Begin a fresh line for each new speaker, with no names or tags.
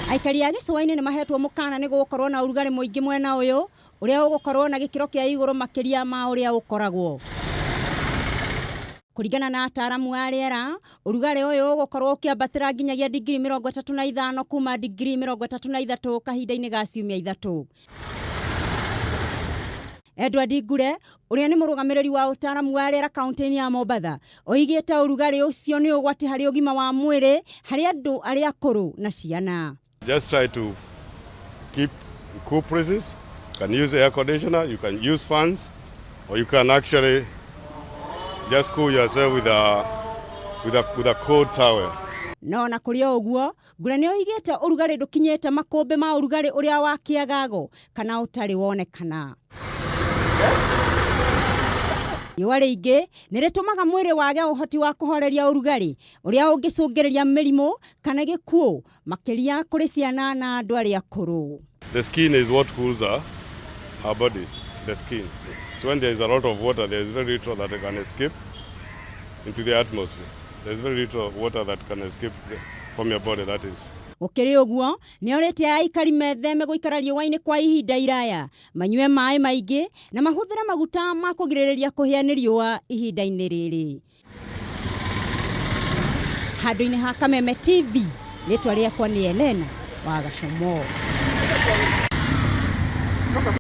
Aikari a gĩcũa-inĩ nĩ mahetwo mũkana nĩ gũgũkorwo na ũrugarĩ mũingĩ mwena ũyũ ũrĩa ũgũkorwo na gĩkĩro kĩa igũrũ makĩria ma ũrĩa ũkoragwo. Kũringana na ataaramu a rĩera, ũrugarĩ ũyũ ũgũkorwo ũkĩambatĩra nginyagia digiri 35 kuma digiri 33 kahinda-inĩ ga ciumia 3. Edward Ngure, ũrĩa nĩ mũrũgamĩrĩri wa ũtaaramu wa rĩera kaunti-inĩ ya Mombatha, oigĩte ũrugarĩ ũcio nĩ ũgwati harĩ ũgima wa mwĩrĩ harĩ andũ arĩa akũrũ na ciana.
Just try to keep cool places. You can use air conditioner, you can use fans, or you can actually just cool yourself with a cold towel.
No na kũrĩ o ũguo, Ngure nĩ oigĩte ũrugarĩ ndũkinyĩte makũmbĩ ma ũrugarĩ ũrĩa wa kĩagago kana ũtarĩ wonekana. Riũa rĩingĩ nĩ rĩtũmaga mwĩrĩ wage ũhoti wa kũhoreria ũrugarĩ ũrĩa ũngĩcũngĩrĩria mĩrimũ kana gĩkuũ makĩria kũrĩ ciana na andũ arĩa akũrũ.
The skin is what cools our bodies, the skin. So when there is a lot of water, there is very little that can escape into the atmosphere. There is very little water that can escape from your body, that is.
Gũkĩrĩ ũguo, nĩ orĩtie aikari metheme gũikara riũa-inĩ kwa ihinda iraya, manyue maĩ maingĩ na mahũthĩre maguta ma kũgirĩrĩria kũhĩa nĩ riũa ihinda-inĩ rĩrĩ. Handũ-inĩ ha Kameme TV, rĩtwa rĩakwa nĩ Elena wa Gacomo.